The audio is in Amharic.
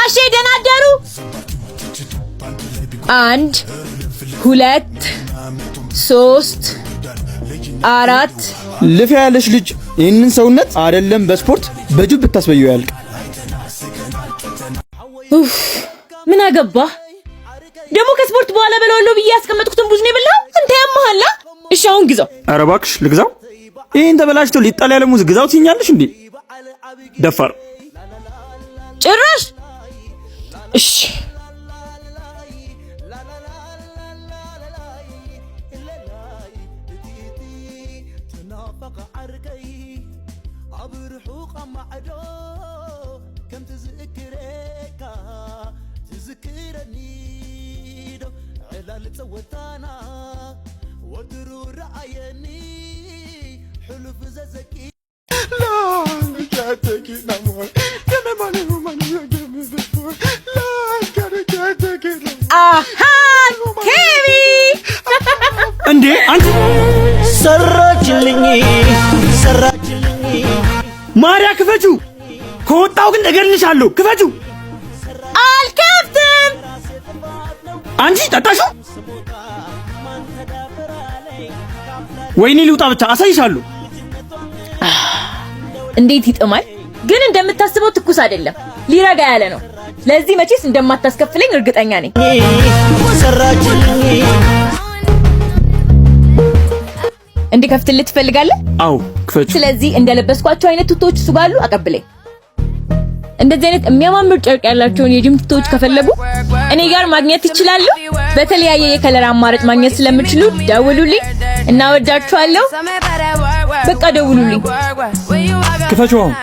ጋሼ ደህና አደሩ። 1 2 3 4። ልፊያ ያለሽ ልጅ፣ ይህንን ሰውነት አይደለም በስፖርት በጅብ ብታስበየው ያልቅ። ኡፍ፣ ምን አገባህ ደግሞ? ከስፖርት በኋላ በለዋለሁ ብዬ ያስቀመጥኩትን ሙዝ ነው የበላኸው? አንተ ያመሃል። እሺ አሁን ግዛው። ኧረ እባክሽ ልግዛው? ይህን ተበላሽቶ ሊጣል ያለ ሙዝ ግዛው ትይኛለሽ እንዴ? ደፋር። ጭራሽ እሺ። አሃ ኬቢ። እንዴ አንቺ! ሰራችልኝ ሰራችልኝ። ማርያ ክፈቹ! ከወጣው ግን እገልሻለሁ። ክፈቹ! አልከፍትም። አንቺ ጠጣሹ? ወይኔ ልውጣ ብቻ አሳይሻለሁ። እንዴት ይጥማል! ግን እንደምታስበው ትኩስ አይደለም፣ ሊረጋ ያለ ነው። ለዚህ መቼስ እንደማታስከፍለኝ እርግጠኛ ነኝ። ሰራችልኝ። እንድከፍትልህ ትፈልጋለህ? አዎ ክፈቹ። ስለዚህ እንደለበስኳቸው አይነት ቱቶች እሱ ጋር አሉ፣ አቀብለኝ። እንደዚህ አይነት የሚያማምር ጨርቅ ያላቸውን የጂም ቱቶች ከፈለጉ እኔ ጋር ማግኘት ይችላሉ። በተለያየ የ color አማራጭ ማግኘት ስለምችሉ ደውሉልኝ። እናወዳችኋለሁ። በቃ ደውሉልኝ። ክፈቹ አሁን።